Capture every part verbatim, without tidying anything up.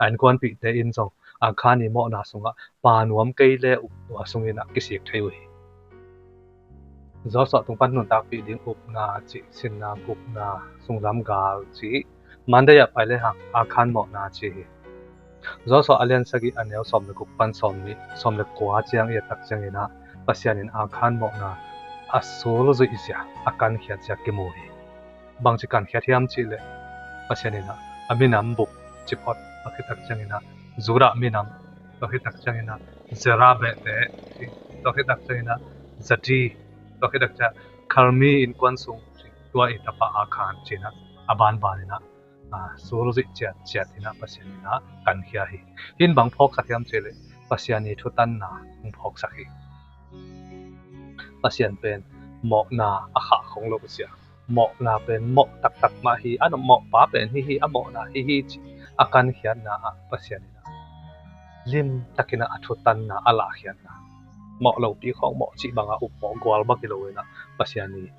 A innkuanpihte in zong Akhan ii mawhna sungah pa nuam kei le uh tua sungin ah kisik thei uh hi. Joshua tung pan nuntakpih ding upna cih sinna gupna sunglam gal cih Monday ah pai le hang Akhan mawhna ci hi. Joshua a lian sagih a neu sawm le guk pan sawm nih sawm le kua ciang i et tak ciangin ah Pasian in Akhan mawhna a sulzuih zia a kankhiat zia kimu hi. Bangci kankhiat hiam cih leh Pasian in ah a minam bup ci phot a khit tak ciangin ah Judah minam, tua khit tak ciangin ah Zerah behte, tua khit tak ciangin ah Zadi, tua khit tak ciang Karmi innkuan sung tua i tapa Akhan ci-in ah a banbanin ah sulzuih ciatciat in ah Pasian in ah kankhia hi. Hih in bang phawksak hiam cih leh Pasian ii thutanna hong phawksak hi. Pasian pen mawhna a khah khong lo zia, mawhna pen mawh taktak mah hi, a mawhpa pen hih hi, a mawhna hih hi ci a kankhiatna ah Pasian in ah limtakin ah a thutanna a lahkhiatna, mawh lopi khawng mawh cih bangah up mawh gual bak hi lo in ah Pasian ii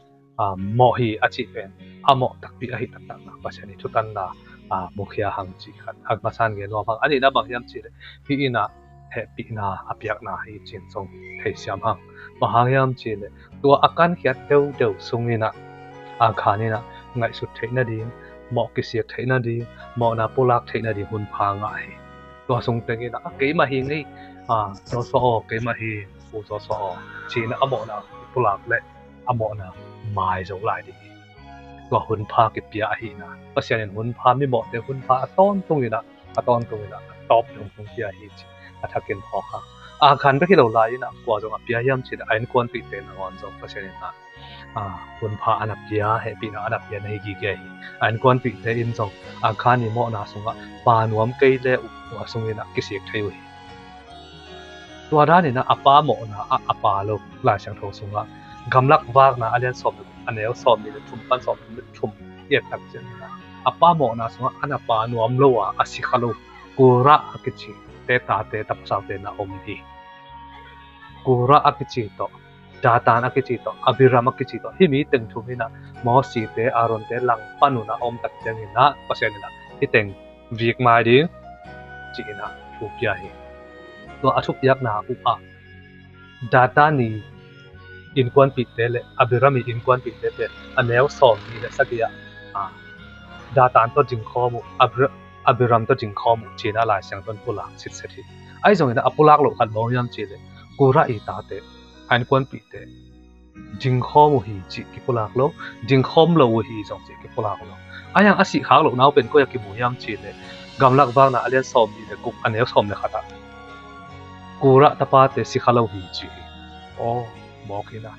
mawh hi a cih pen a mawh takpi ahi taktakna Pasian ii thutanna mukhia hang cih khat a masan gen nuam hang. A nihna bang hiam cih leh hih in ah hehpihna a piakna hi ci-in zong theisiam hang. Bang hang hiam cih leh tua a kankhiat deuhdeuh sungin ah Akhan in ah ngaihsut theih nading, mawh kisik theih nading, mawhna pulak theih nading hunpha ngah hi. Tua sung tengin ah keimah hi ngei, Joshua aw, keimah hi, U Joshua aw, ci-in ah a mawhna pulak leh a mawhna mai zo lai ding hi. Tua hunpha kipia ahihna, Pasian in hunpha, mimawhte hunpha a tawntungin ah, a tawntungin ah a tawp dong hong pia hi ci a thakin phawk hang. Akhan bek hi lo lai-in ah kua zong a pia hiam cih leh a innkuanpihte nangawn zong Pasian in ah hunpha a na pia, hehpihna a na pia na hi gige hi. A innkuanpihte in zong Akhan ii mawhna sungah pa nuam kei le uh tua sungin ah kisik thei uh hi. Tua danin ah a pa mawhna ah a pa lo, Lai Siangtho sungah Gamlak Vakna a lian sawm le guk a neu sawm nih le thum pan sawm thum le thum i et tak ciangin ah a pa mawhna sungah a na pa nuam lo a a si kha lo Korah a kicite tate tapasalte na om hi. Korah a kici tawh, Datan a kici tawh, Abiram a kici tawh, hih mi teng thum in ah Mosite, Aaronte langpan un ah a om tak ciangin ah Pasian in ah hih teng vik mai ding ci-in ah thu pia hi. Tua a thupiakna uh ah Datan ii innkuanpihte le Abiram ii innkuanpihte pen a neu sawm nih le sagih ah Datan tawh dingkhawm uh, Abir- Abiram tawh dingkhawm uh ci-in ah Lai Siangtho in pulak sitset hi. Ahi zongin ah a pulak loh khat bang hiam cih leh Korah ii tate, a innkuanpihte dingkhawm uh hi cih kipulak lo, dingkhawm lo uh hi zong cih kipulak lo. Ahi hang a sihkhak lohna uh pen koi ah kimu hiam cih leh Gamlak Vakna a lian sawm nih le guk a neu sawm le khat ah Korah tapate si kha lo hi ci hi. Aw, mawk hi na.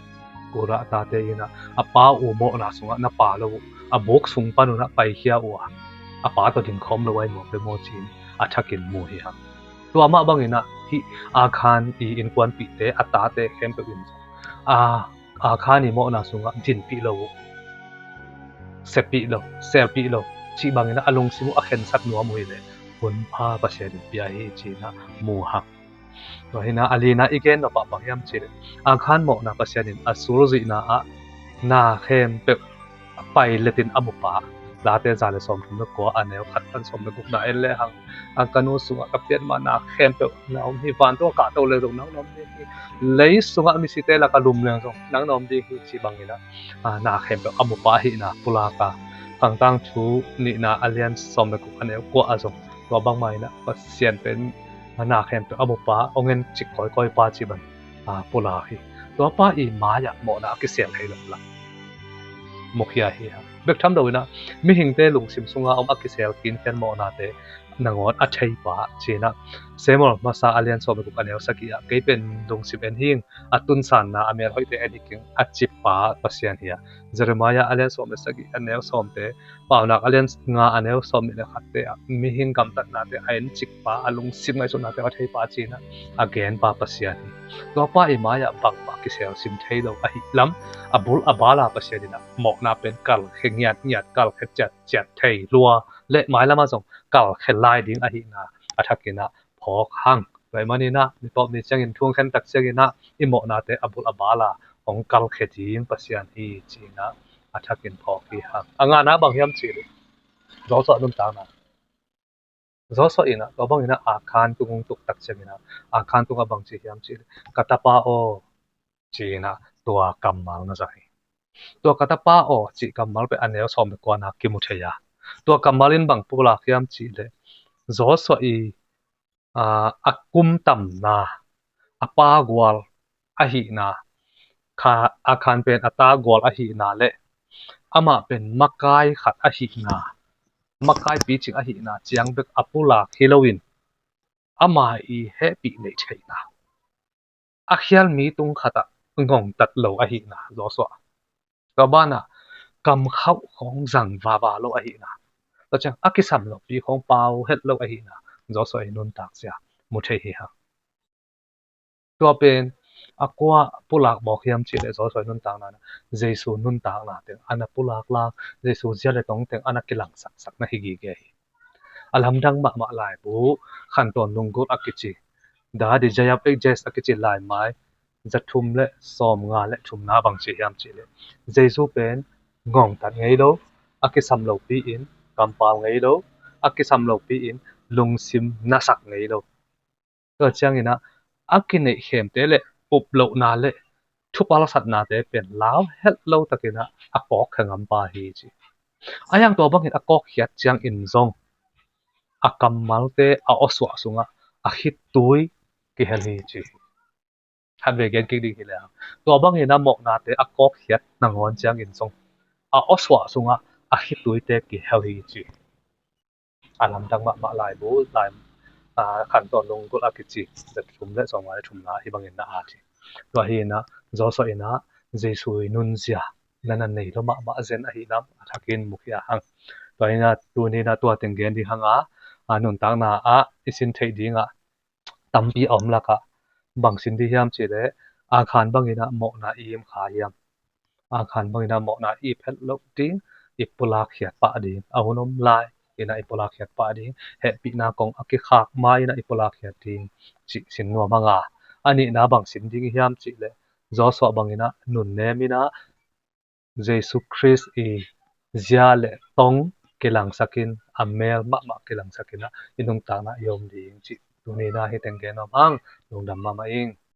Korah tate in ah a pa uh mawhna sungah na pa lo uh, a buk sung pan un ah paikhia uh a, a pa tawh dingkhawm lo ahi mawk le maw ci-in a thakin mu hi hang. Tua mah bangin ah hih Akhan ii innkuanpihte, a tate khempeuh in zong a Akhan ii mawhna sungah dinpih lo uh, sepih lo, selpih lo cih bangin ah a lungsim uh a khensat nuam uh hi leh hunpha Pasian in pia hi ci-in ah mu hang. Tua hi-in ah a lina i gen nop ah bang hiam cih leh Akhan mawhna Pasian in a sulzuihna ah na khempeuh a pai letin a mupa, Late za le sawm thum le kua a neu khat pan sawm le gukna en le hang, a ka nu sungah ka pian ma na khempeuh na om hi, vantung a kahto le zong nang na om ding hi, lei sungah misite lak a lum leng zong nang na om ding hi ci bangin ah na khempeuh a mupa ahihna pulak a, Khangtang Thu nihna a lian sawm le guk a neu kua ah zong tua bangmah in ah Pasian pen na khempeuh a mupa, hong en cik kawikawi pa ci bang pulak hi. Tua pa ii mai-ah mawhna a kisel thei lo la mukhia hi hang. Bek tham lo in ah mihingte lungsim sunga om a kisel kinkhian mawhnate nangawn a theipa ci-in ah Samuel masa a lian sawm le guk a neu sagih ah kei pen lungsim en hing, a tunsanna a melhoihte en hi keng a cipa Pasian hi a, Jeremiah a lian sawm le sagih a neu sawmte, Paunak a lian nga a neu sawm nih le khatte ah mihing gamtatnate a en cikpa, a lungsim ngaihsutnate a theipa ci-in ah a genpa Pasian hi. Tua pa ii mai-ah bangmah kisel sim thei lo ahih lam a bul a bal a Pasian in ah mawhna pen kalkhia ngiatngiat, kalkhia ciatciat thei lua le mailam ah zong kalkhia lai ding ahihna a thakin ah phawk hang. Tua ahih manin ah mi tawp ni ciangin thu hong khen tak ciangin ah i mawhnate a bul a bal a hong kalkhia ding Pasian hi ci-in ah a thakin phawk hi hang. A ngana bang hiam cih leh Joshua nuntakna Joshua in ah tua bangin ah Akhan tung hong tuk tak ciangin ah Akhan tungah bang ci hiam cih leh, "Ka tapa aw," ci-in ah tua kammal na za hi. Tua "Ka tapa aw" cih kammal pen a neu sawm le kuana kimu thei a, tua kammal in bang pulak hiam cih leh Joshua i, aa, a kum tamna, a pa gual ahihna, kha, Akhan pen a ta gual ahihna le amah pen makai khat ahihna, makai picing ahihna ciang bek a pulak hi loin ama i hehpih neih theihna, a khial mi tung khatah ngongtat lo ahihna Joshua. Tua banah kamkhauh khawng zang vava lo ahihna, tua ciang a kisam lopi khawng pau het lo ahihna Joshua i nuntak zia mu thei hi hang. Tua pen a kua pulak mawk hiam cih leh Joshua i nuntakna, Jesu nuntakna teng a na pulak lak, Jesu zia le tong teng a na kilangsaksak na hi gige hi. A lamdang mahmah laibu Khantawn Lunggulh a kici, Dadi Jayab Exegese a kici laimai za thum le sawm nga le thumna bang ci hiam cih leh, Jesu pen ngongtat ngei lo, a kisam lopi in kampau ngei lo, a kisam lopi in lungsim nasak ngei lo. Tua ciangin ah a kineih khemte le up lohna le thupalsatnate pen lau het lo takin ah a kawk khe ngampa hi ci. A hiang tua bangin a kawkkhiat ciangin zong a kammalte a awsuah sungah a khittui kihel hi ci. Khatvei gen kik ding hi leh, tua bangin a mawhnate a kawkkhiat nangawn ciangin zong a awsuah sungah a khittuite kihel hi ci. A lamdang mahmah laibu lai, aa, Khantawn Lunggulh a kici za thum le sawm nga le thumna hi bangin na at hi. Tua hi in ah Joshua in ah Jesu i nunzia na na nei lo mahmah zen ahihna a thakin mukhia hang. Tua hi in ah tuni in ah tua teng gen ding hang a, a nuntakna ah i sin theih dingah tampi a om lakah bang sin ding hiam cih leh, Akhan bangin ah mawhna i im kha hiam? Akhan bangin ah mawhna i ip het loh ding, i pulakkhiat pah ding, a hun om lai in ah i pulakkhiat pah ding, hehpihna kong a kikhak ma in ah i pulakkhiat ding cih sin nuam hang a. A nihna bang sin ding hiam cih leh, Joshua bangin ah nunnem in ah Jesu Khrist i zia le tong kilangsakin, a mel mahmah kilangsakin ah i nuntakna i om ding cih tuni in ah hi teng gen nuam hang. Lungdam mahmah ing.